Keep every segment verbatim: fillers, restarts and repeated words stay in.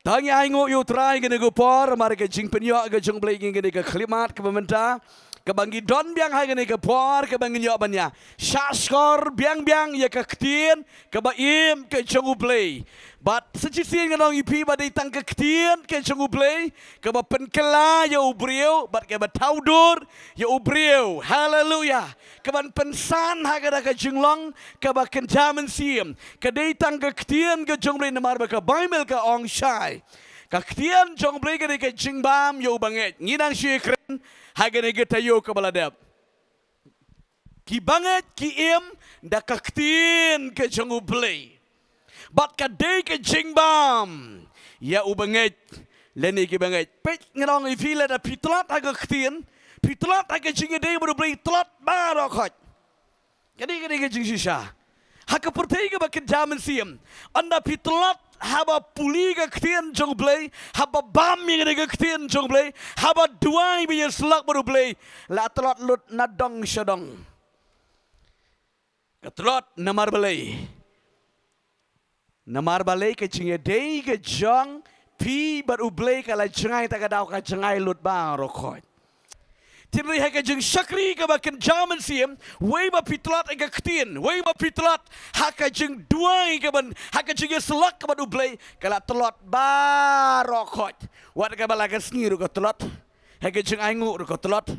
Ngi ainguh ïa U Trai kane ka por namar ka jingpynïoh ka jong U Blei ïa kane ka khyllipmat kaba mynta, kaba ngi don biang ha kane ka por kaba ngin ïoh ban ïa shahshkor biang biang ïa ka ktien kaba im ka jong U Blei. Bad sa shisien ngan ong ïa phi ba dei tang ka ktien ka jong U Blei kaba pynkylla ïa u briew bad kaba thaw dur ïa u briew. Haleluya. Kaban pynsan ha kata ka jinglong kaba kynja mynsiem. Ka dei tang ka ktien ka jong U Blei namar ba ka Baibl ka ong shai, ka ktien jong U Blei ka dei ka jingbam ïa u bangeit. Ngi nang shu ïakren ha kane ka taïew kaba la dep. Ki bangeit ki im da ka ktien ka jong U Blei. Bad ka dei ka jingbam ïa u bangeit lane ki bangeit. Peit, ngan ong ïa phi, lada phi tlot ha ka ktien, phi tlot ha ka jingïadei bad U Blei, tlot baroh khoit. Ka dei, ka dei ka jingshisha ha ka pyrthei kaba kynja mynsiem. Ynda phi tlot haba pule ka ktien jong U Blei, haba bam ïa ka ktien jong U Blei, haba duwai ba ïasyllok bad U Blei, la tlot lut na dong sha dong. Ka tlot namar balei? Namar balei? Ka jingïadei ka jong phi bad U Blei ka la jngai, ta ka daw ka jngai lut baroh khoit. Hynrei ha ka jingshakri kaba kynja mynsiem, wei ba phi tlot ha ka ktien, wei ba phi tlot ha ka jingduwai kaban, ha ka jingïasyllok ka bad U Blei, ka la tlot baroh khoit. Wat kaba la ka sngi ruh ka tlot. Ha ka jingainguh ruh ka tlot.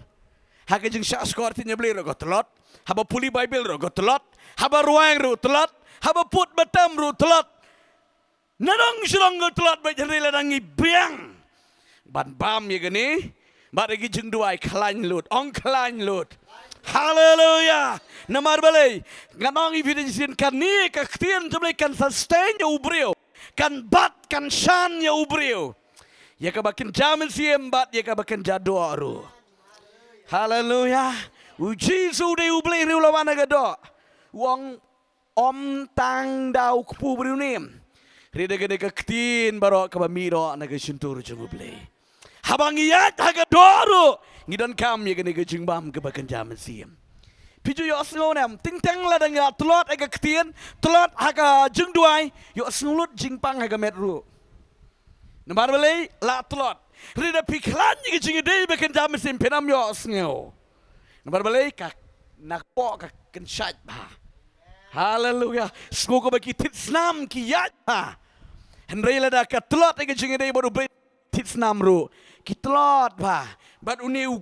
Ha ka jingshahshkor ktien jong U Blei ruh ka tlot. Haba pule Baibl ruh ka tlot. Haba rwai ruh tlot. Haba put batam ruh tlot. Na dong sha dong ka tlot. Bad hynrei lada ngi biang ban bam ïa kane, bad ïa ki jingduwai, khlaiñ lut. Ong khlaiñ lut. Haleluya. Namar balei? Ngan ong ïa phi da shisien, kane ka ktien jong U Blei kan sustain ïa u briew, kan bat, kan shan ïa u briew, ïa kaba kynja mynsiem bad ïa kaba kynja doh ruh. Haleluya. U Jisu u dei U Blei, hynrei u la wan ha ka doh. U ong, ym tang da u kpu briew ne, hynrei da kane ka ktien baroh kaba mih noh na ka shyntur jong U Blei. Haba ngi ïaid ha ka doh ruh, ngi donkam ïa kane ka jingbam kaba kynja mynsiem. Phi ju ïohsngew ne em? Teng teng lada ngi la tlot ha ka ktien, tlot ha ka jingduwai, ïohsngew lut jingpang ha ka met ruh. Namar balei? La tlot. Hynrei da phi khlaiñ ïa ka jingïadei ba kynja mynsiem, phin ym ïohsngew. Namar balei? Ka, na kpoh ka kynshait bha. Haleluya. Sngew kaba ki thied snam ki ïaid bha. Hynrei lada ka tlot ha ka jingïadei bad U Blei, thied snam ruh ki tlot bha. Bad une u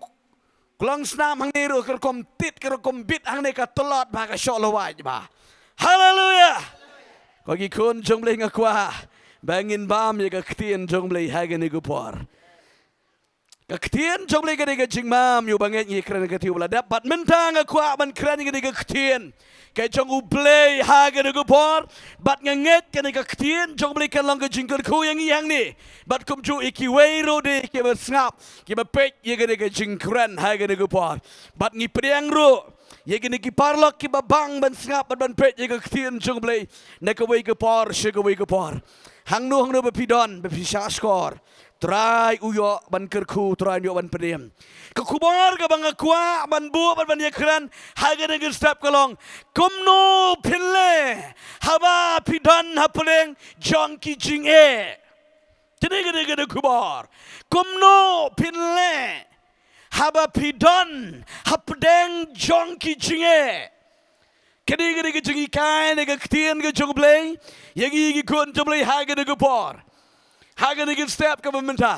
klong snam hangne ruh ka rukom thied, ka rukom bit hangne, ka tlot bha, ka shoh lawait bha. Haleluya. Ko ki khun jong U Blei, nga kwah ba ngin bam ïa ka ktien jong U Blei ha kane ka por. Ka ktien jong U Blei ka dei ka jingbam ïa u bangeit, ngi kren ka ktien ba la dep. Bad mynta nga kwah ban kren ïa kane ka ktien ka jong U Blei ha kane ka por. Bad nga ngeit kane ka ktien jong U Blei kan long ka jingkyrkhu ïa ngi hangne, bad kumjuh ïa kiwei ruh de kiba sngap, kiba peit ïa kane ka jingkren ha kane ka por. Bad ngi pdiang ruh ïa kine ki paralok kiba bang ban sngap bad ban peit ïa ka ktien jong U Blei na kawei ka por sha kawei ka por. Hangno hangno ba phi don, ba phi shahshkor, Trai u ïoh ban kyrkhu, Trai u ïoh ban pynim. Ka khubor kaba nga kwah ban buh bad ban ïakren ha kane ka step ka long, kumno phin leh haba phi don hapdeng jong ki jingeh? Kane, kane, kane ka khubor. Kumno phin leh haba phi don hapdeng jong ki jingeh? Kane, kane ka jinghikai ne ka ktien ka jong U Blei ïa ngi ki khun jong U Blei ha kane ka por, ha kane ka step kaba mynta.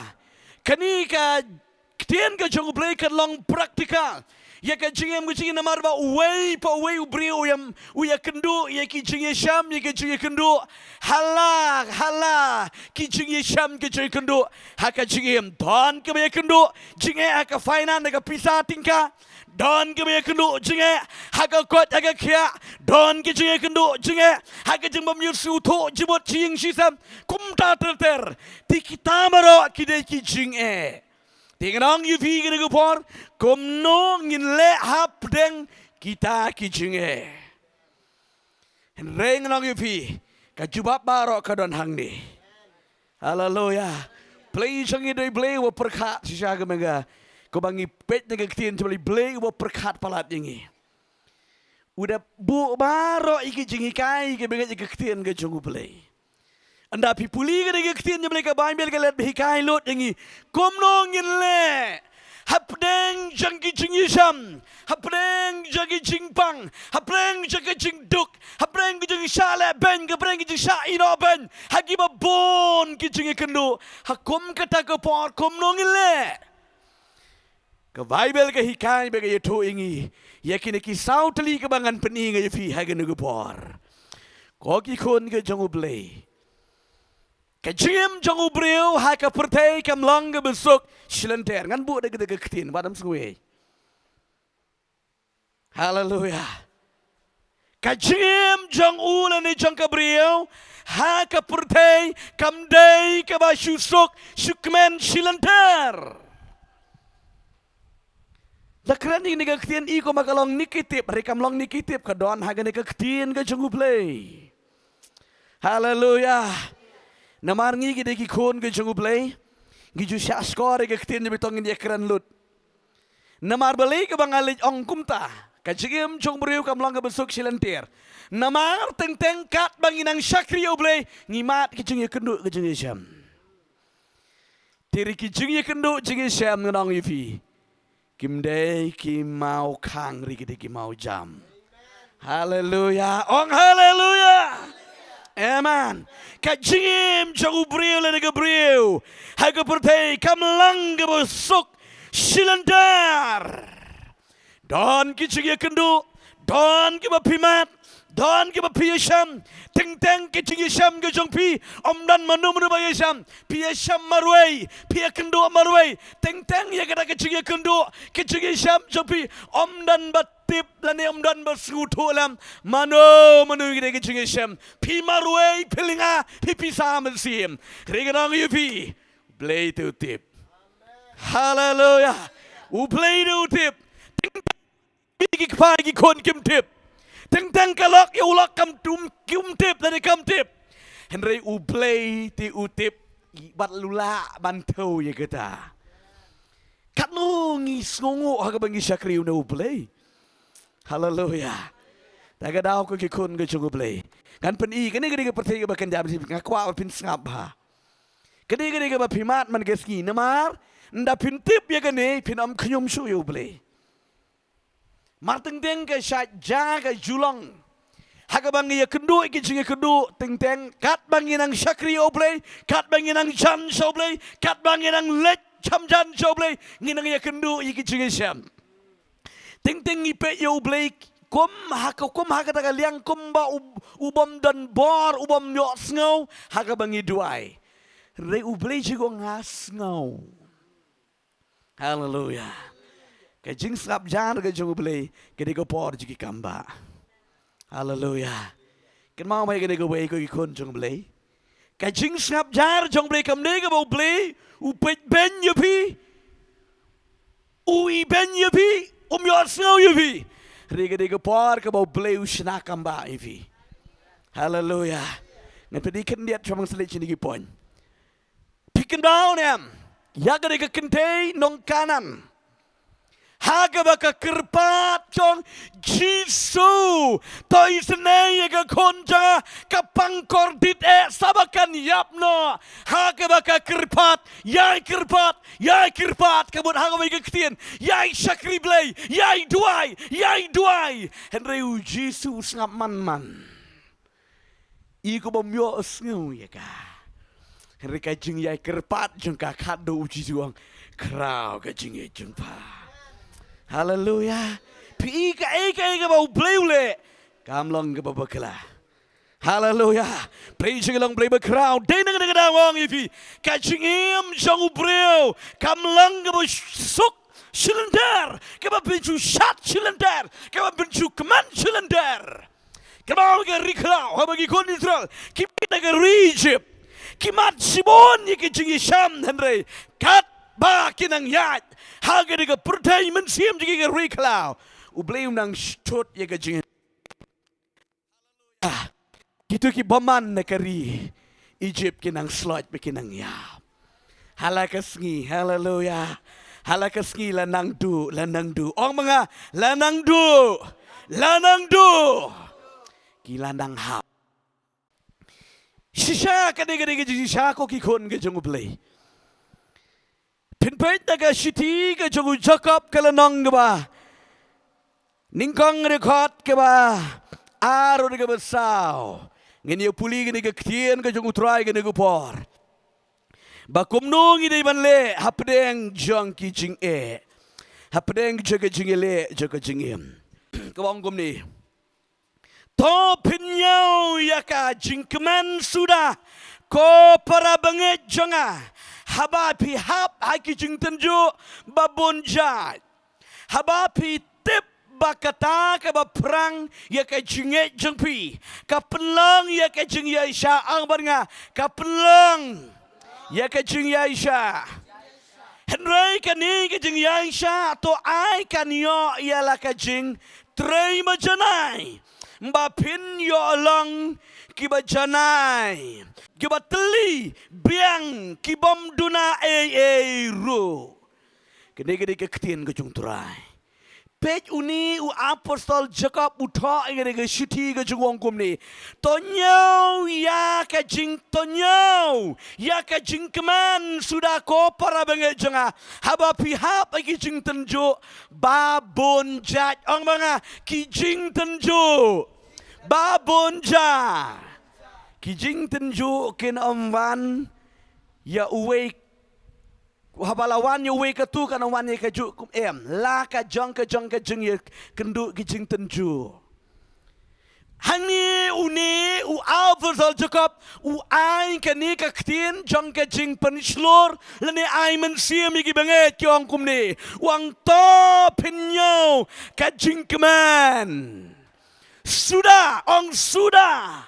Kane ka ktien ka jong U Blei kan long practical ïa ka jingim ka jong ngi, namar ba uwei pa uwei u briew u ïam, u ïakynduh ïa ki jingïashem, ïa ki jingïakynduh ha la, ha la ki jingïashem, ki jingïakynduh ha ka jingim. Don kiba ïakynduh jingeh ha ka finance, ha ka pisa tyngka. Don kiba ïakynduh jingeh ha ka koit ha ka khiah. Don ki jingïakynduh jingeh ha ka jingbym ïoh sngewthuh jingmut jingïing jingïaseng. Kumta ter ter. Te kita baroh ki dei ki jingeh. Te ngan ong ïa phi kane ka por, kumno ngin leh hapdeng kita ki jingeh? Hynrei ngan ong ïa phi, ka jubab baroh ka don hangne. Haleluya. Blei jong ngi dei Blei uba pyrkhat shisha ka mynta. Kumba ngi peit na ka ktien jong U Blei, Blei uba pyrkhat palat ïa ngi. U da buh baroh ïa ki jinghikai kiba ngeit ïa ka ktien ka jong U Blei. Ynda phi pule ka dei ka ktien jong U Blei, ka Baibl ka la hikai lut ïa ngi kumno ngin leh hapdeng jong ki jingïashem, hapdeng jong ki jingpang, hapdeng jong ki jingduk, hapdeng ki jingshah leh beiñ, hapdeng ki jingshah ïehnoh beiñ, ha kiba bun ki jingïakynduh. Ha kum kata ka por kumno ngin leh? Ka Baibl ka hikai bad ka ïathuh ïa ngi ïa kine ki saw tylli kiba ngan pyni ïa phi ha kane ka por. Ko ki khun ki jong U Blei, ka jingim jong u briew ha ka pyrthei kam long kaba suk shilynter. Ngan buh da kata ka ktien, wat nym sngewbha. Haleluya. Ka jingim jong u lane jong ka briew ha ka pyrthei kam dei kaba shu suk shu kmen shilynter. La kren ïa kane ka ktien i kumba ka long negative, hynrei kam long negative, ka don ha kane ka ktien ka jong U Blei. Haleluya. Namar ngi ki dei ki khun ki jong U Blei, ngi ju shah shkor ïa ka ktien, ngi beit tang ngin ïa kren lut. Namar balei kaba nga leit ong kumta? Ka jingim jong u briew kam long kaba suk shilynter. Namar teng teng katba ngi nang shakri ïa U Blei, ngi mad ki jingïakynduh ki jingïashem. Te ruh ki jingïakynduh jingïashem, ngan ong ïa phi, kim dei ki mawkhang, ruh ki dei ki mawjam. Haleluya. Ong haleluya. Amen. Ka jingim jong u briew lane ka briew ha ka pyrthei kam long kaba suk shilynter. Don ki jingïakynduh, don kiba phi mad, don kiba phi ïashem. Teng teng ki jingïashem ki jong phi, ym don mano mano ba ïashem. Phi ïashem marwei, phi ïakynduh marwei. Teng teng ïa kata ki jingïakynduh, ki jingïashem jong phi, ym don ba tip lane ym don ba sngewthuh lem mano mano ïa kata ki jingïashem. Phi marwei, phi lynga, phi pisa mynsiem. Hynrei ngan ong ïa phi, U Blei te u tip. Haleluya. U Blei te u tip. Teng teng ki kpa ki khun kim tip. Teng teng ka lok ïa u lok kam tum kim tip, lane kam tip. Hynrei U Blei te u tip. Bad u lah ban thew ïa kata. Katno ngi sngewnguh ha kaba ngi shakri ïa une U Blei. Haleluya. Te ka daw ko ki khun ki jong U Blei, ngan pyni, kane ka dei ka pyrthei kaba kynja, nga kwah ba phin sngap bha. Ka dei ka dei kaba phi mad man ka sngi, namar ynda phin tip ïa kane phin ym khñium shuh ïa U Blei. Mar teng teng ka shait ja ka ju long ha kaba ngi ïakynduh ïa ki jingïakynduh. Teng teng katba ngi nang shakri ïa U Blei, katba ngi nang jan sha U Blei, katba ngi nang leit sham jan sha U Blei, ngi nang ïakynduh ïa ki jingïashem. Teng teng ngi peit ïa U Blei kum ha ka, kum ha kata ka liang kumba u, u bym don bor, u bym ïohsngew ha kaba ngi duwai. Hynrei U Blei jong nga sngew. Haleluya. Ka jingsngap jar ka jong U Blei ka dei ka por jong ki kambah. Haleluya. Kynmaw ba ïa kane kawei ko ki khun jong U Blei, ka jingsngap jar jong U Blei kam dei kaba U Blei u peit beiñ ïa phi, u ibeiñ ïa phi, um ïohsngew ïa phi. Hynrei ka dei ka por kaba U Blei u shna kambah ïa phi. Haleluya. Ngan pynbna khyndiat sha ba ngan sa leit sha kine ki point. Phi kynmaw ne em ïa kane ka kynthei nong Kanan, ha kaba ka kyrpad jong Jisu, to isynei ïa ka khun jong nga, ka pang kordit eh, sa ba kan ïap noh. Ha kaba ka kyrpad, ïai kyrpad, ïai kyrpad, ka mut ha kawei ka ktien, ïai shakri Blei, ïai duwai, ïai duwai. Hynrei U Jisu u sngap man man. I kaba ym ïohsngew ïa ka. Hynrei ka jingïai kyrpad jong ka, khadduh U Jisu u ong, khraw ka jingïeit jong pha. Haleluya. Phi i kaei kaei kaba U Blei u leh kam long kaba bakla. Haleluya. Blei jong ngi long Blei bakhraw. Dei na kane ka daw nga ong ïa phi, ka jingim jong u briew kam long kaba suk shilynter, kaba pynjah shat shilynter, kaba pynjah kmen shilynter. Kaba ka ri khlaw, haba ki khun Israel ki mih na ka ri Ijipt, ki mad shibun ïa ki jingïashem, hynrei katba ki nang ïaid ha kane ka pyrthei mynsiem jong ki, ka ri khlaw, U Blei u nang stud ïa ka jing. Kito ki bymman na ka ri Ijipt ki nang sloit bad ki nang ïap. Ha la ka sngi, haleluya. Ha la ka sngi la nang duh, la nang duh. Ong ma nga, la nang duh. La nang duh. Ki la nang hap. Shisha kane ka dei ka jingshisha ko ki khun ka jong U Blei. Phin peit na ka shithi ka jong u Jakob ka lynnong kaba nyngkong, dkhot kaba ar haduh kaba saw. Ngin ïa pule kane ka ktien ka jong U Trai kane ka por, ba kumno ngi dei ban leh hapdeng jong ki jingeh, hapdeng jong ka jingïaleh jong ka jingim. Kaba ong kumne: To phin ñiew ïa ka jingkmen suda, ko para bangeit jong nga, haba phi hap ha ki jingtynjuh ba bun jait. Haba phi tip ba kata kaba phrang ïa ka jingngeit jong phi ka pynlong ïa ka jingïaishah, ong bad nga, ka pynlong ïa ka jingïaishah. Hynrei kane ka jingïaishah to ai kan ïoh ïa la ka jingtrei ba janai, ba phin ïoh long kiba janai, kiba tylli biang, ki bym duna ei ei ruh. Kane ka dei ka ktien ka jong U Trai. Peit, une u apostol Jakob u thoh ïa kane ka shithi ka jong u, ong kumne: To ñiew ïa ka jing, to ñiew ïa ka jingkmen suda, ko para bangeit jong nga, haba phi hap ha ki jingtynjuh ba bun jait. Ong bad nga, ki jingtynjuh ba bun jait. Ki jingtynjuh kin ym wan ïa uwei, haba la wan ïa uwei katu kan ym wan ïa kajuh kum, em, la ka jong ka jong ka jingïakynduh, ki jingtynjuh. Hangne une u apostol Jakob u ai kane ka ktien jong ka jingpynshlur lane ai mynsiem ïa ki bangeit, ki ong kumne, u ong: To phin ñiew ka jingkmen suda, ong suda,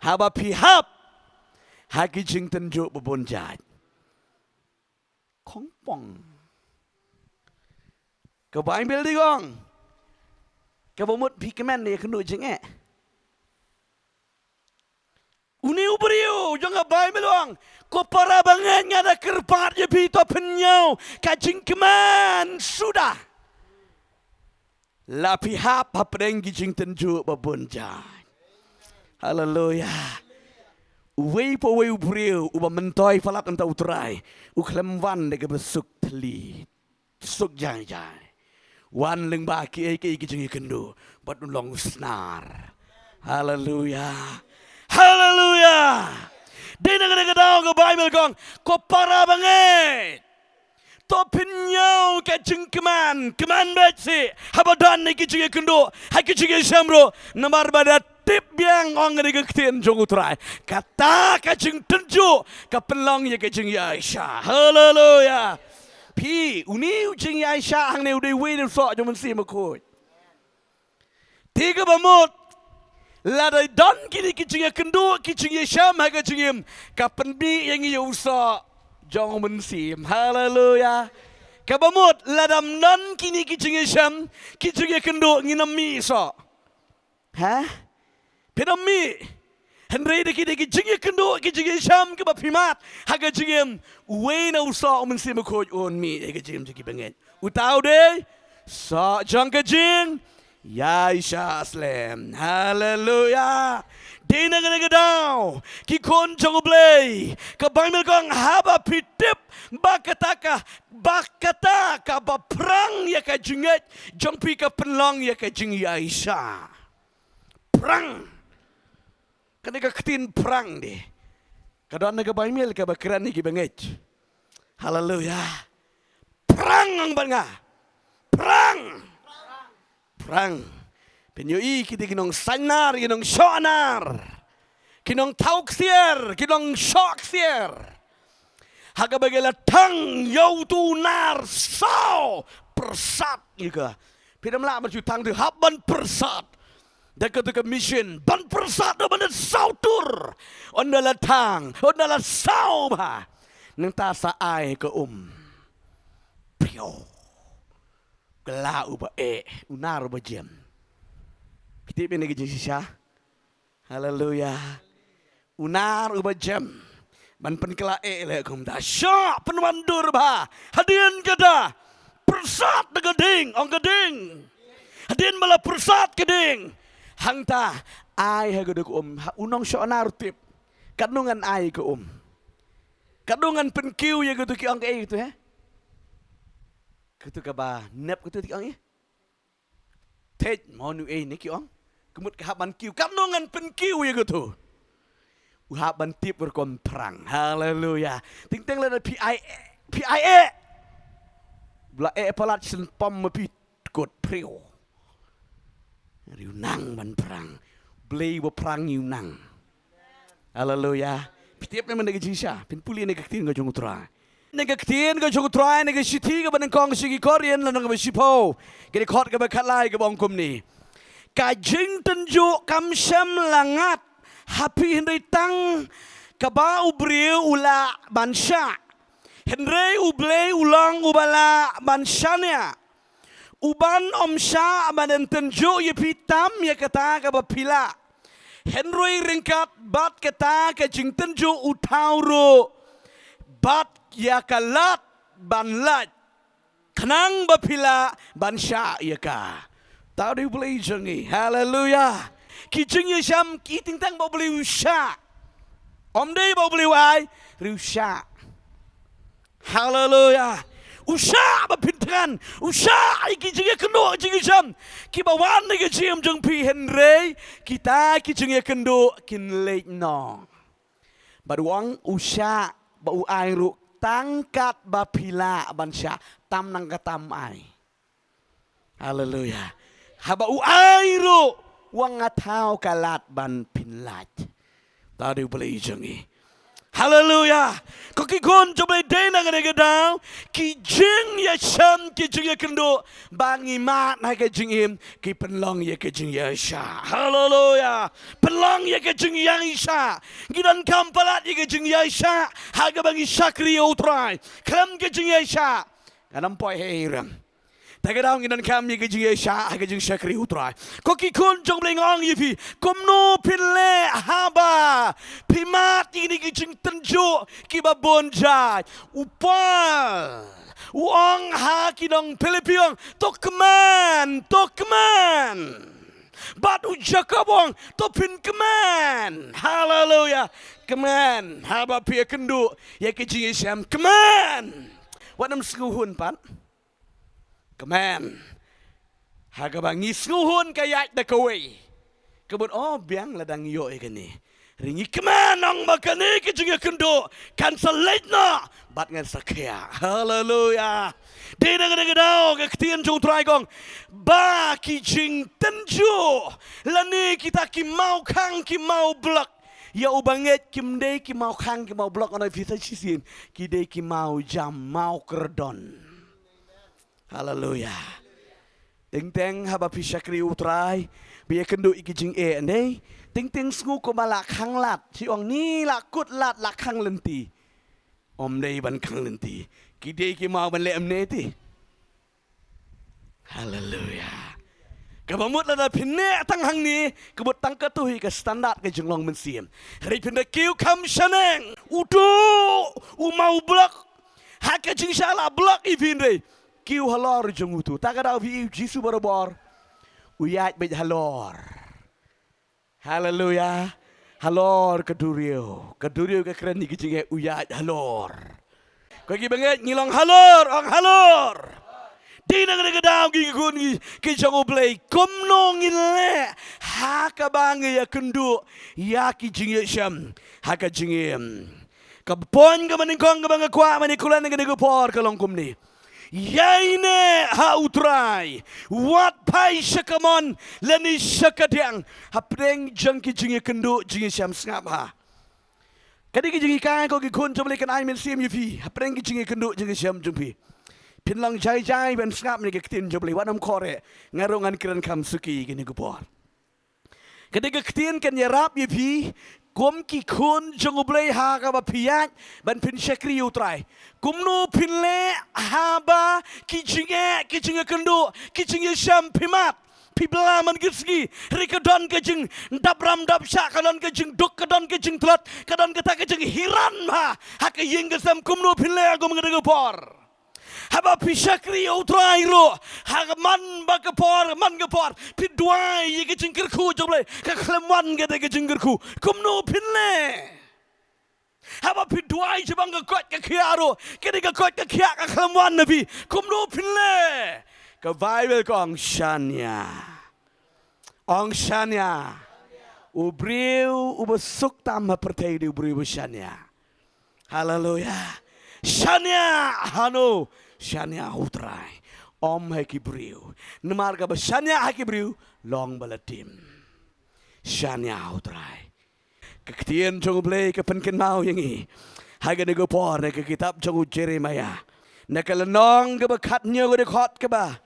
haba phi hap ha ki jingtynjuh ba bun jait. Khongpong. Ka Baibl dei ka ong, kaba mut phi kmen ïakynduh jingeh. Une u briew jong ka Baibl u ong: Ko para bangeit, nga da kyrpad ïa phi, to phin ñiew ka jingkmen suda, la phi hap hapdeng ki jingtynjuh ba bun jait. Haleluya. Uwei pa uwei u briew uba myntoi palat na bynta U Trai, u khlem wan da kaba suk thylli, suk jai jai. Wan lyngba kiei kiei ki jingïakynduh, bad un long u snar. Haleluya. Haleluya. Dei na kane ka daw ka Baibl ka ong, ko para bangeit, to phin ñiew ka jingkmen, kmen beit seh haba don ha ki jingïakynduh, ha ki jingïashem ruh, namar ba da tip biang, ong kane ka ktien jong U Trai, kata ka jingtynjuh ka pynlong ïa ka jingïaishah. Haleluya. Phi, une u jingïaishah hangne u dei uwei na u soh jong u Mynsiem Bakhuid. Te kaba mut, lada don kine ki jingïakynduh, ki jingïashem ha ka jingim, ka pynmih ïa ngi ïa u soh jong u Mynsiem. Haleluya. Kaba mut, lada ym don kine ki jingïashem, ki jingïakynduh, ngin ym mih soh. Ha? Phin ym mih. Hynrei da kine ki jingïakynduh, ki jingïashem kiba phi mad ha ka jingim, uwei na u soh u Mynsiem Bakhuid un mih ha ka jingim jong ki bangeit. Uta u dei soh jong ka jingïaishah slem. Haleluya. Dei na kane ka daw, ki khun jong U Blei, ka Baibl ka ong, haba phi tip ba kata ka, ba kata kaba phrang ïa ka jingngeit jong phi ka pynlong ïa ka jingïaishah. Phrang. Kane ka ktien phrang dei, ka don ha ka Baibl kaba kren ïa ki bangeit. Haleluya. Phrang, ong bad nga. Phrang. Phrang. Phin ïohi kito ki nongsainar, ki nongshohnar, ki nongthaw ksiar, ki nongshoh ksiar, ha kaba ki la thang ïa uto u nar, saw pyrsad ïa ka. Phin ym lah ban shu thang, to hap ban pyrsad. Da kato ka machine ban pyrsad, da ban da saw tur. Ynda la thang, ynda la saw bha, nangta sa ai ka um. Phew. Kylla uba eh, u nar uba jem. Phi tip ïa kane ka jingshisha? Haleluya. U nar uba jem ban pynkylla eh leh kumta. Shoh, pynwandur bha. Hadien kata, pyrsad da ka ding, ong ka ding. Hadien ba la pyrsad ka ding, hangta ai ha ka dei ka um. Ha, u nongshohnar u tip. Katno ngan ai ka um. Katno ngan pynkiew ïa katu ki ong ka ei katu he. Katu kaba nep katu ki ong ei. Thej mo nu ei ne ki ong. Ka mut ka hap ban kiew. Katno ngan pynkiew ïa katu. U hap ban tip rukom phrang. Haleluya. Teng teng lada phi ai, phi ai eh. Ba la eh palat shen pom ma phi kut phriu. Riu nang ban phrang. Blei ba phrang ïu nang. Haleluya. Phi tip ne mynta ka jingshisha. Phin pule na ka ktien ka jong U Trai. Na ka ktien ka jong U Trai, na ka shithi kaba nyngkong sha ki Korinth, lynnong kaba shiphew. Ka dkhot kaba khatlai kaba ong kumne. Ka jingtynjuh kam shym la ngat ha phi hynrei tang kaba u briew u lah ban shah. Hynrei U Blei u long uba lah ban shaniah. Uban ym shah ban tynjuh ïa phi tam ïa kata kaba phi lah. Hynrei ryngkat bad kata ka jingtynjuh u thaw ruh bad ïa ka lad ban lait. Khnang ba phi lah ban shah ïa ka. Tang dei U Blei jong ngi. Haleluya. Ki jingïashem ki teng teng ba U Blei u shah. Ym dei ba U Blei u ai, hynrei u shah. Haleluya. U shah ba phin thngan, u shah ïa ki jingïakynduh jingïashem kiba wan na ka jingim jong phi hynrei kita ki jingïakynduh kin leit noh. Bad u ong u shah ba u ai ruh tang kat ba phi lah ban shah, tam nang ka tam ai. Haleluya. Haba u ai ruh, u ong nga thaw ka lad ban pynlait. Tang dei U Blei jong ngi. Haleluya. Ko ki khun jong U Blei, dei na kane ka daw ki jingïashem ki jingïakynduh ba ngi mad ha ka jingim ki pynlong ïa ka jingïaishah. Haleluya. Pynlong ïa ka jingïaishah. Ngi donkam palat ïa ka jingïaishah ha kaba ngi shakri ïa U Trai. Khlem ka jingïaishah ngam poi ha ei ruh. Te ka daw ngi donkam ïa ka jingïaishah ha ka jingshakri U Trai. Ko ki khun jong U Blei, nga ong ïa phi, kumno phin leh haba phi mad ïa kine ki jingtynjuh kiba bun jait? U Paul u ong ha ki nong Philippi, u ong to kmen, to kmen. Bad u Jakob u ong to phin kmen. Haleluya. Kmen haba phi ïakynduh ïa ki jingïashem, kmen. Wat nym sngewhun pat. Kmen. Ha kaba ngi sngewhun ka ïaid da kawei. Ka mut, oh, biang lada ngi ïoh ïa kane. Hynrei ngi kmen, ong ba kane ka jingïakynduh kan sa leit noh bad ngan sa khiah. Haleluya. Dei na kane ka daw ka ktien jong U Trai ka ong ba ki jingtynjuh lane kita ki mawkhang ki mawblok ïa u bangeit kim dei ki mawkhang ki mawblok, ngan ong ïa phi sa shisien, ki dei ki mawjam mawkhyrdon. Haleluya. Teng teng haba phi shakri U Trai, phi ïakynduh ïa ki jingeh, ym dei? Teng teng sngew kumba la khang lad, shi ong ni la kut lad la khang lynti. Ym dei ban khang lynti. Ki dei ki maw ban leh ym ne ti. Haleluya. Kaba mut lada phin neh tang hangne, ka mut tang katto hi ka standard ka jinglong mynsiem. Hynrei phin da kiew kham shaneng, uto u mawblok ha ka jingshah la blok ïa phi, hynrei kiew halor jong uto. Ta ka daw phi ïohi U Jisu barabor u ïaid beit halor. Haleluya. Halor ka duriaw. Ka duriaw ka kren ïa ka jingeh, u ïaid halor. Ko ki bangeit, ngi long halor, ong halor. Dei na kane ka daw ki khun ki jong U Blei, kumno ngin leh ha kaba ngi ïakynduh ïa ki jingïashem ha ka jingim. Ka point kaba nyngkong kaba nga kwah ban ïakren ha kane ka por ka long kumne. Ïaineh ha U Trai, wat phai sha ka mon lane sha ka diang hapdeng jong ki jingïakynduh jingïashem. Sngap ha kane ka jinghikai, ko ki khun jong U Blei, kan ai mynsiem ïa phi hapdeng ki jingïakynduh jingïashem jong phi. Phin long jai jai ban sngap ïa ka ktien jong U Blei, wat nym khore, nga ruh ngan kren kham suki kane ka por. Ka dei ka ktien kan ïarap ïa phi kum ki khun jong U Blei ha kaba phi ïaid ban phin shakri ïa U Trai. Kumno phin leh haba ki jingeh, ki jingïakynduh, ki jingïashem phi mad, phi bla man ki sngi, hynrei ka don ka jingdap ram dap shah, ka don ka jingduk, ka don ka jingtlot, ka don kata ka jinghiran ha, ha ka ïing ka sem, kumno phin leh ha kum kane ka por? Haba phi shakri ïa U Trai ruh, ha ka man ba ka por, man ka por, phi duwai ïa ka jingkyrkhu jong U Blei, ka khlem wan kata ka jingkyrkhu. Kumno phin leh? Haba phi duwai shaphang ka koit ka khiah ruh, ka dei ka koit ka khiah ka khlem wan na phi. Kumno phin leh? Ka Baibl ka ong shaniah. Ong shaniah. U briew uba suk tam ha pyrthei dei u briew uba shaniah. Haleluya. Shaniah hano? Shaniah ha u Trai. Ym ha ki briew. Namar kaba shaniah ha ki briew long ba la tim. Shaniah ha u Trai. Ka ktien jong U Blei ka pynkynmaw ïa ngi ha kane ka por na ka kitab jong u Jeremiah, na ka lynnong kaba khathynñiew, ka dkhot kaba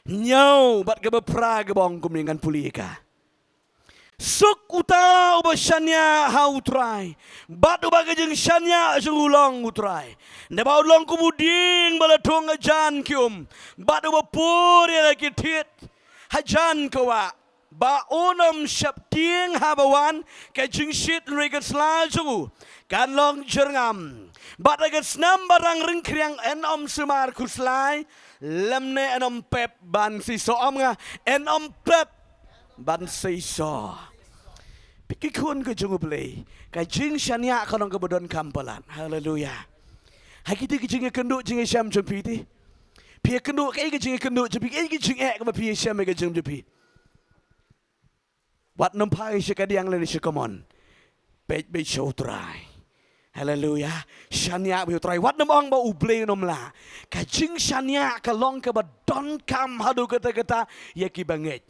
hynñiew bad kaba phra, kaba ong kumne, ngan pule ïa ka. Suk uta uba shaniah ha u Trai, bad uba ka jingshaniah jong u long u Trai. Naba u long kum u dieng ba la thung hajan ki um, bad uba pur ïa la ki thied hajan ka wah, ba un ym sheptieng haba wan ka jingshit hynrei ka sla jong u kan long jyrngam, bad ha ka snem ba rang ryngkhriang yn ym sumar khuslai, lymne yn ym pep ban seisoh. Ong nga, yn ym pep ban seisoh. Phi ki khun ka jong U Blei, ka jingshaniah ka long kaba donkam palat. Haleluya. Ha kito ki jingïakynduh jingïashem jong phi te, phi ïakynduh, kaei ka jingïakynduh jong phi, kaei ka jingeh kaba phi ïashem ïa ka jingim jong phi? Wat nym phai sha kadiang lane sha kamon. Peit beit sha u Trai. Haleluya. Shaniah beit ïa u Trai. Wat nym ong ba U Blei un ym lah. Ka jingshaniah ka long kaba donkam haduh katta katta ïa ki bangeit.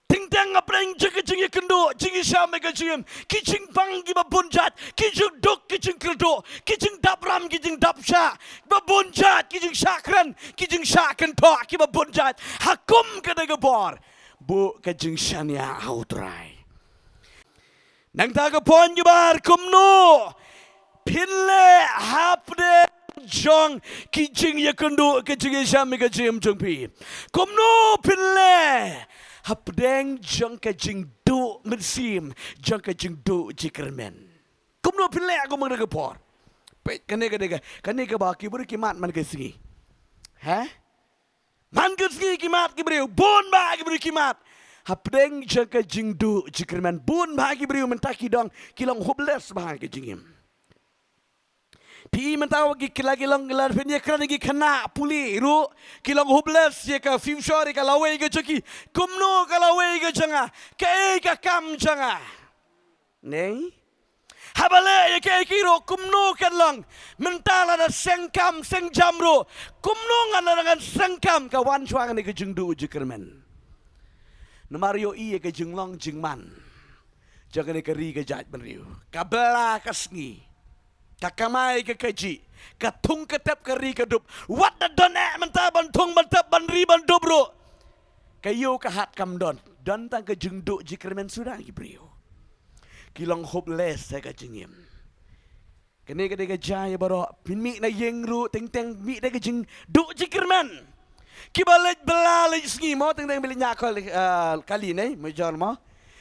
Teng teng hapdeng jong ka jingïakynduh jingïashem ïa ka jingim, ki jingbang kiba bun jait, ki jingduk, ki jingkyrduh, ki jingdap ram, ki jingdap shah, ba bun jait, ki jingshah kren, ki jingshah kynthoh kiba bun jait. Ha kum kane ka por, buh ka jingshaniah ha u Trai. Nangta ka point kaba ar, kumno phin leh hapdeng jong ki jingïakynduh ka jingïashem ïa ka jingim jong phi? Kumno phin leh hapdeng jong ka jingduh mynsiem, jong ka jingduh jingkyrmen? Kumno phin leh ha kum kane ka por? Peit kane, kane ka, kane kaba ki briew ki mad man ka sngi. Ha? Man ka sngi ki mad ki briew, bun bah ki briew ki mad. Hapdeng jong ka jingduh jingkyrmen, bun bah ki briew mynta ki dang, ki long hopeless bha ha ka jingim. Phi mynta ki la ki long, la phin ïakren ïa ki khynnah pule ruh, ki long hopeless ïa ka future, ïa ka lawei ka jong ki. Kumno ka lawei ka jong nga? Kaei ka kam jong nga? Nei? Haba leh ïa kaei kaei ruh kumno kan long? Mynta lada seng kam seng jam ruh, kumno ngan, lada ngan seng kam? Ka wan shuwa kane ka jingduh jingkyrmen. Namar ïohi ïa ka jinglong jingman jong kane ka ri ka jaitbynriew. Ka bylla ka sngi, ka kamai ka kajih, ka thung ka tep ka ri ka dup. Wat da don eh mynta ban thung ban tep ban ri ban dup ruh, ka ïew ka hat kam don. Don tang ka jingduh jingkyrmen suda ki briew. Ki long hopeless ha ka jingim. Kane ka dei ka jia ïa baroh. Phin mih na ïing ruh, teng teng mih da ka jingduh jingkyrmen. Kiba leit bylla leit sngi mo, teng teng ba leit ñiah kol, eh, kali ne, mo jor mo.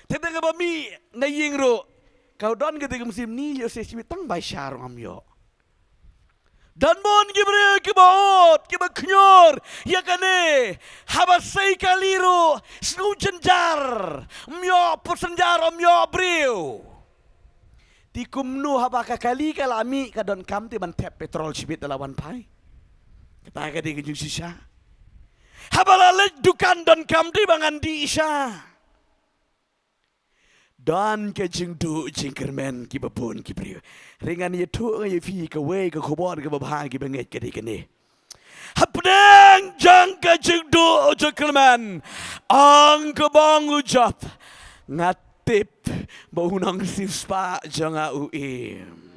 Teng teng ba mih na ïing ruh, ka don kata ka mynsiem, ni ïoh sei shibit tang bai sha ruh ngam ïoh. Don bun ki briew kiba ud, kiba khñiur ïa kane. Haba sei kali ruh, sngew jynjar, ym ïoh passenger, ym ïoh briew. Te kumno haba ka kali ka la mih, ka donkam te ban thep petrol shibit da la wan phai? Kata ka dei ka jingshisha. Haba la leit dukan, donkam te ba ngan dih sha. Don ka jingduh jingkyrmen kiba bun ki briew. Hynrei ngan ïathuh nga ïa phi kawei ka khubor kaba bha kiba ngeit ka dei kane. Hapdeng jong ka jingduh jingkyrmen, ong kaba ong u Job, nga tip ba u nongsiewspah jong nga u im.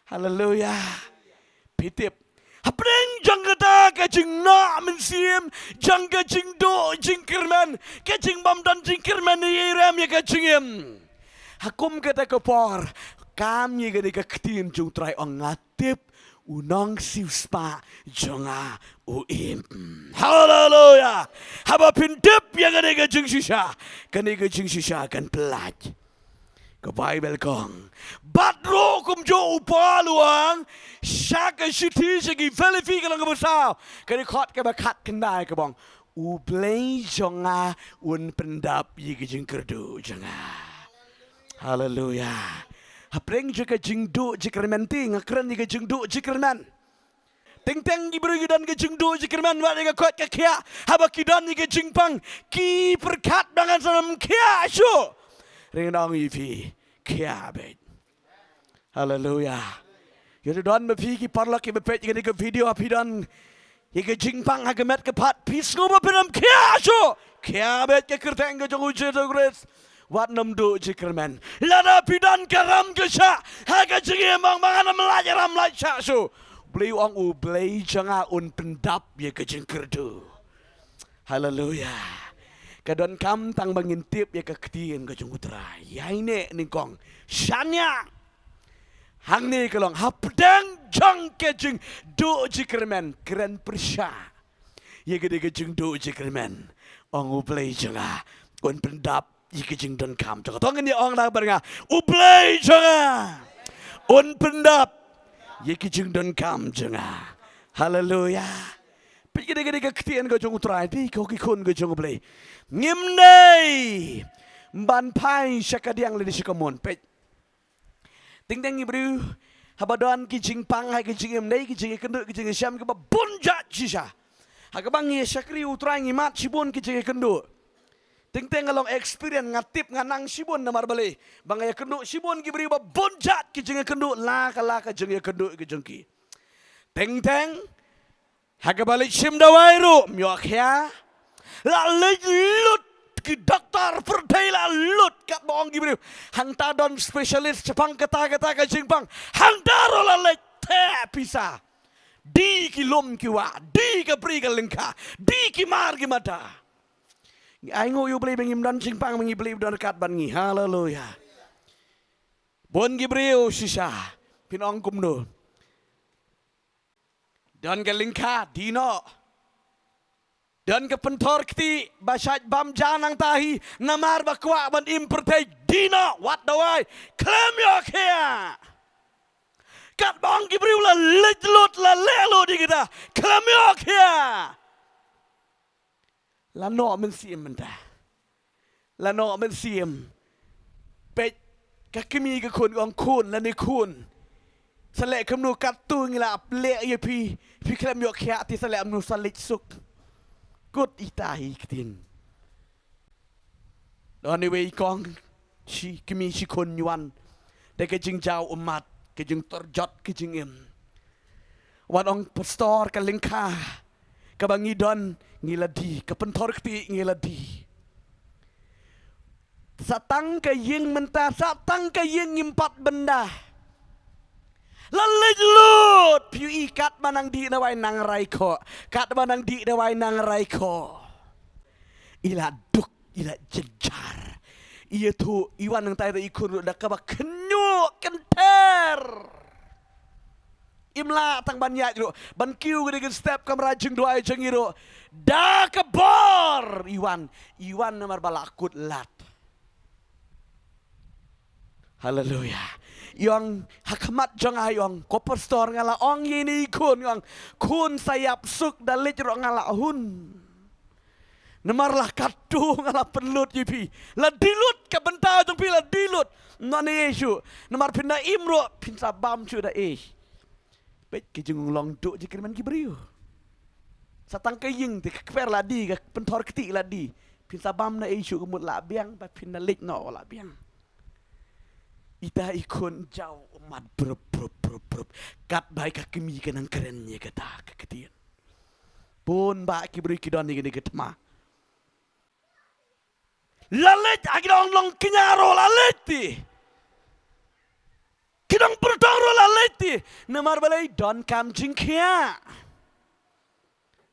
Haleluya. Phi tip, hapdeng jong kata ka jingnoh mynsiem, jong ka jingduh jingkyrmen, ka jingbym don jingkyrmen ïa i rem ïa ka jingim, ha kum kata ka por, kam ïa kane ka ktien jong u Trai, ong nga tip u nongsiewspah jong nga u im. Haleluya. Haba phin tip ïa kane ka jingshisha, kane ka jingshisha kan pyllait. Ka Baibl ka ong, bad ruh kumjuh u Paul u ong sha ka shithi sha ki Philippi ka lynnong kaba saw, ka dkhot kaba khatkhyndai, kaba ong, U Blei jong nga un pyndap ïa ki jingkyrduh jong nga. Haleluya. Hapdeng jong ka jingduh jingkyrmen te, nga kren ïa ka jingduh jingkyrmen. Teng teng ki briew ki don ka jingduh jingkyrmen, wat ïa ka koit ka khiah. Haba ki don ïa ka jingpang, ki pyrkhat ba ngan sa ym khiah shuh. Hynrei nga ong ïa phi, khiah beit. Haleluya. Ïa, don ma phi ki paralok kiba peit ïa kane ka video, phi don ïa ka jingpang ha ka met ka phad, phi sngew ba phin ym khiah shuh. Khiah beit, ka kyrteng ka jong U Jisu Khrist wat nym duh jingkyrmen. Lada phi don ka ram ka shah ha ka jingim, ong ba ngan ym lait ram lait shah shuh. U Blei u ong, U Blei jong nga un pyndap ïa ka jingkyrduh. Haleluya. Ka donkam tang ba ngin tip ïa ka ktien ka jong U Trai. Ïa ine nyngkong, shaniah. Hangne ka long, hapdeng jong ka jingduh jingkyrmen, kren pyrshah ïa ka dei ka jingduh jingkyrmen. Ong, U Blei jong nga un pyndap ïa ka jingdonkam jong nga. To ngin ïa ong lang bad nga, U Blei jong nga un pyndap ïa ka jingdonkam jong nga. Haleluya. Peit ka dei ka dei ka ktien ka jong U Trai, peit ko ki khun ka jong U Blei. Ngim dei ban phai sha kadiang lane sha kamon. Peit. Teng teng ki briew, haba don ki jingpang ha ki jingim, ne ki jingïakynduh, ki jingïashem kiba bun jait shisha. Ha kaba ngi ïa shakri U Trai ngi mad shibun ki jingïakynduh. Teng teng nga long experience, nga tip, nga nang shibun namar balei ba nga ïakynduh shibun ki briew ba bun jait ki jingïakynduh, la ka la ka jingïakynduh ki jong ki. Teng teng ha kaba leit shim dawai ruh ym ïoh khia. La leit lut ki doktor pyrthei, la lut, katba ong ki briew, hangta don specialist shaphang kata kata ka jingpang. Hangta ruh la leit, theh pisa. Dih ki lum ki wah, dih ka bri ka lyngkha, dih ki mar ki mata. Ngi ainguh ïa U Blei ba ngim don jingpang, ba ngi Blei ba don ryngkat bad ngi. Haleluya. Bun ki briew shisha, phin ong kumno? Don ka lyngkha, dih noh. Don ka pynthor kti ba shait bam ja nangta hi, namar ba kwah ban im pyrthei, dih noh, wat dawai, khlem ïoh khia. Katba ong ki briew la leit lut, la leh lut ïa kita, khlem ïoh khia. La noh mynsiem mynta. La noh mynsiem. Peit, ka kmie ka khun, ong khun, lane khun. Sa leh kumno, katto ngi la leh ïa phi, phi khlem ïoh khia te sa leh kumno, sa leit suk. Kut ita hi ktien. Don iwei i kong, shi kmie shi khun, wan da ka jingjaw ummat, ka jingtor jot ka jingim. Wat ong pastor, ka lyngkha kaba ngi don ngi la dih, ka pynthor kti ngi la dih. Sa tang ka ïing mynta, sa tang ka ïing ngim pat bynda. La leit lut, phi ïohi katba nang dih dawai nang rai khoh, katba nang dih dawai nang rai khoh. I la duk, i la jynjar. I ïathuh, i wan nangta ïa i khun ruh da kaba khynñiuh kynther. Im lah tang ban ïaid ruh, ban kiew ka dei ka step kamra jingduwai jong i ruh. Da ka bor i wan, i wan namar ba la kut lad. Haleluya. I ong ha khmat jong nga, i ong, ko pastor, nga la ong ïa ine i khun, i ong, khun, sa ïap suk, da leit ruh nga la hun. Namar la katto nga la pynlut ïa phi. La dih lut, ka bynta jong phi la dih lut. Ym don ei ei shuh. Namar phin da im ruh phin sa bam shuh da ei. Peit ki jinglong duh jingkyrmen ki briew. Sa tang ka ïing te ka kper la dih, ka pynthor kti la dih. Phin sa bam na ei shuh, ka mut la biang, ba phin da leit noh la biang. Ita i khun jaw ummat, prup prup prup prup. Katba ka kmie ka nang kren ïa kata ka ktien. Bun bah ki briew ki don ïa kane ka thma. La leit, ha ki dong long kñia ruh la leit ti. Ki dong pyrthei ruh la leit ti. Namar balei? Donkam jingkhiah.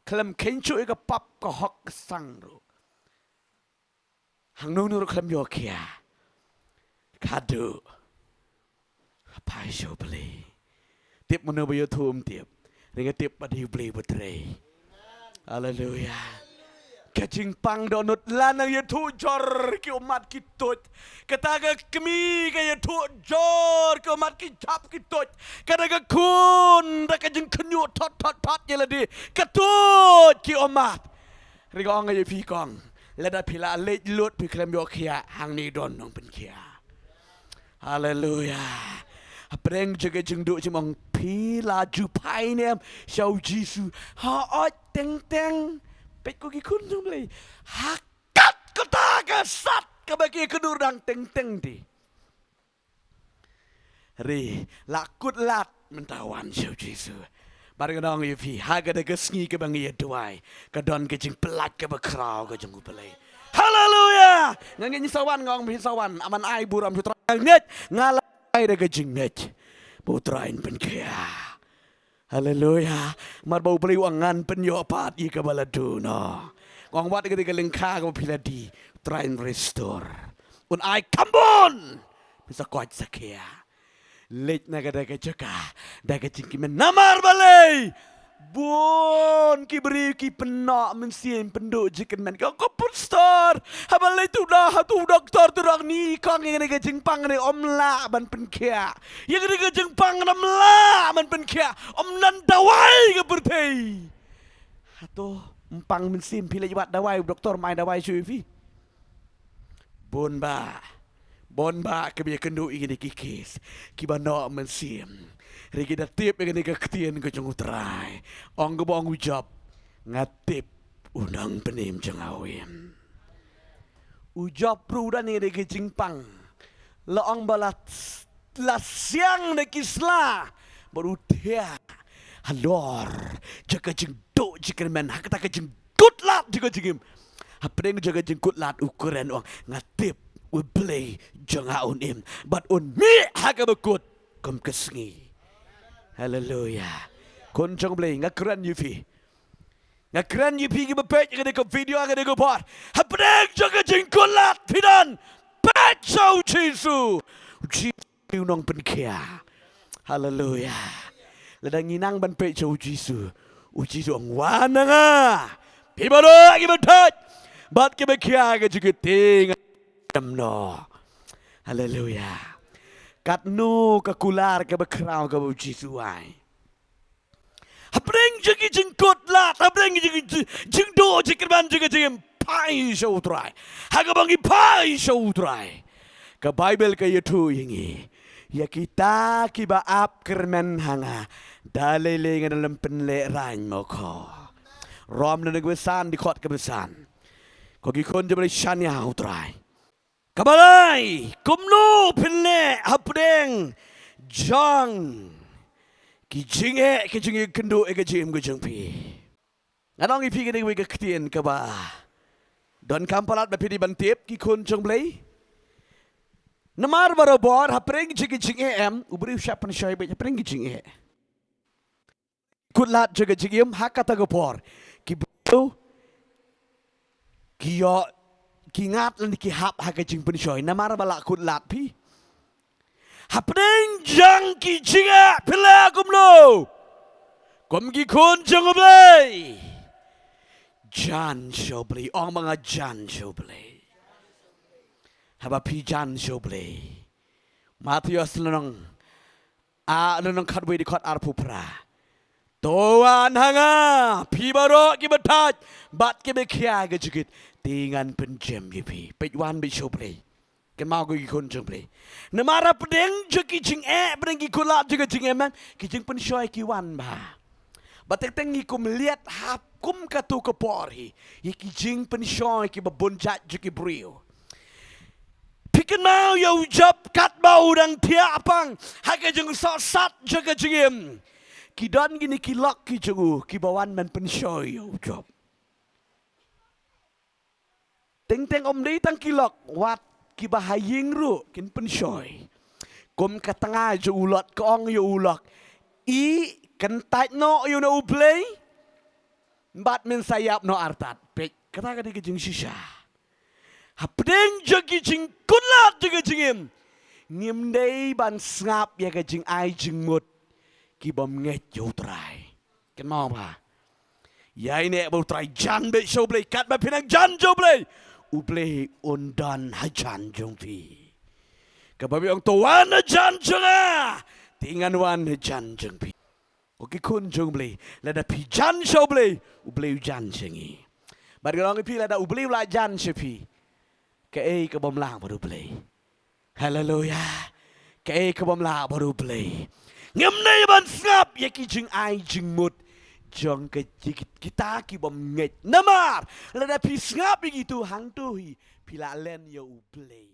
Khlem kheiñ shuh ïa ka pap, ka hok ka sang ruh. Hangno hangno ruh khlem ïoh khia. Khadduh ha phai sha U Blei. Tip mano ba ïathuh? Ym tip. Hynrei nga tip ba dei U Blei ba trei. Haleluya. Ka jingpang dohnud, la nang ïathuh jur ki ummat ki tuid. Kata ka kmie ka ïathuh jur ki ummat, ki jhap ki tuid. Kata ka khun da ka jingkhynñiuh thot thot thot ïa lade, ka tuid ki ummat. Hynrei nga ong ïa phi kong, lada phi la leit lut phi khlem ïoh khia, hangne don nongpynkhiah. Haleluya. Hapdeng jong ka jingduh jingmong, phi la ju phai ne em sha u Jisu? Hooid, teng teng. Peit ko ki khun jong U Blei. Ha kat kata ka sat kaba ki kynduh dang teng teng te. Re, la kut lad mynta wan sha u Jisu. Bad nga ong ïa phi, ha kata ka sngi kaba ngi ïa duwai, ka don ka jingpyllait kaba khraw ka jong U Blei. Haleluya! Nga ngeit ngi sa wan, nga ong phi sa wan, aman ai burom shu Trai, nga ngeit, nga la ai da ka jingngeit ba U Trai un pynkhia. Haleluya. Namar ba U Blei u ong ngan pynïoh pat ïa kaba la duna. Nga ong wat ka dei ka lyngkha kaba phi la die, Trai un restore. Un ai kham bun. Phi sa koit sa khia. Leit na ka da ka jaka da ka jingkmen, namar balei? Bun ki briew ki pynnoh mynsiem, pynduh jingkyrmen, ka ko pastor. Haba leit tu da, ha tu doktor tu dok ni, kong ïa ka jingpang ne ym lah ban pynkhia. Ïa ka jingpang ne ym lah ban pynkhia. Ym don dawai ka pyrthei. Hato ym pang mynsiem, phi leit wad dawai, doktor mai dawai shuh ïa phi. Bun bah, bun bah kiba ïakynduh ïa kine ki kes, kiba noh mynsiem. Hynrei ki da tip ïa kane ka ktien ka jong U Trai. Ong kaba ong u Job, nga tip u nongpynim jong nga u im. U Job ruh u don ïa kane ka jingpang. La ong ba la, la siang da ki sla bad u thiah halor jong ka jingduh jingkyrmen, ha kata ka jingkut lad jong ka jingim. Hapdeng jong ka jingkut lad u kren, u ong, nga tip U Blei jong nga un im bad un mih ha kaba kut kum ka sngi. Haleluya. Khun jong U Blei, nga kren ïa phi. Nga kren ïa phi kiba peit ïa kane ka video, ïa kane ka por. Hapdeng jong ka jingkut lad phi don, peit sha u Jisu. U Jisu u nongpynkhia. Haleluya. Lada ngi nang ban peit sha u Jisu, u Jisu u ong, wan na nga, phi baroh kiba thait bad kiba khia ka jingkit, te ngan jem noh. Haleluya. Katno ka kular kaba khraw kaba u Jisu u ai. Hapdeng jong ki jingkut lad, hapdeng jong ki jing, jingduh jingkyrmen jong ka jingim, phai sha u Trai. Ha kaba ngi phai sha u Trai, ka Baibl ka ïathuh ïa ngi, ïa kita kiba ap kyrmen ha nga, da lei lei ngan ym pynlehraiñ mo ko. Rom lynnong kaba san, dkhot kaba san. Ko ki khun jong U Blei, shaniah ha u Trai. Kaba lai, kumno phin leh hapdeng jong ki jingeh, ki jingïakynduh ïa ka jingim ka jong phi? Ngan ong ïa phi kane kawei ka ktien kaba donkam palat ba phi dei ban tip, ki khun jong U Blei. Namar barabor hapdeng jong ki jingeh em, u briew u shah pynshoi beit hapdeng ki jingeh. Kut lad jong ka jingim, ha kata ka por ki briew ki ïoh, ki ngat lane ki hap ha ka jingpynshoi namar ba la kut lad phi. Hapdeng jong ki jingeh phi leh kumno? Kum ki khun jong U Blei, jan sha U Blei. Ong ma nga, jan sha U Blei. Haba phi jan sha U Blei, Mathaios lynnong, ah, lynnong khatwei, dkhot arphew phra. To wan ha nga, phi baroh kiba thait bad kiba khia ka jingkit, te ngan pynjem ïa phi. Peit, wan beit sha U Blei. Kynmaw ko ki khun jong U Blei. Namar hapdeng jong ki jingeh, hapdeng ki kut lad jong ka jingim, ki jingpynshoi ki wan bha. Bad teng teng ngi kum leit ha kum katto ka por hi ïa ki jingpynshoi kiba bun jait jong ki briew. Phi kynmaw ïa u Job, katba u dang thiah pang ha ka jingsohsat jong ka jingim, ki don kine ki lok ki jong u kiba wan ban pynshoi ïa u Job. Teng teng ym dei tang ki lok, wat kiba ha ïing ruh kin pynshoi. Kum ka tnga jong u Lot, ka ong ïa u lok, ïeh, kyntait noh ïa une U Blei bad men sa ïap noh artat. Peit, kata ka dei ka jingshisha. Hapdeng jong ki jingkut lad jong ka jingim, ngim dei ban sngap ïa ka jingai jingmut ki bym ngeit ïa U Trai. Kynmaw bha. Ïaineh bad U Trai, jan beit sha U Blei. Katba phi nang jan sha U Blei, U Blei un don hajan jong phi. Kaba u ong, to wan hajan jong nga, te ngan wan hajan jong phi. Ko ki khun jong U Blei, lada phi jan sha U Blei, U Blei u jan sha ngi. Bad nga ong ïa phi, lada U Blei u la jan sha phi, kaei ka bym lah bad U Blei? Haleluya. Kaei ka bym lah bad U Blei. Ngim dei ban sngap ïa ki jingai jingmut jong ka ki, kita ki bym ngeit. Namar lada phi sngap ïa kitu hangtu hi phi la len ïa U Blei.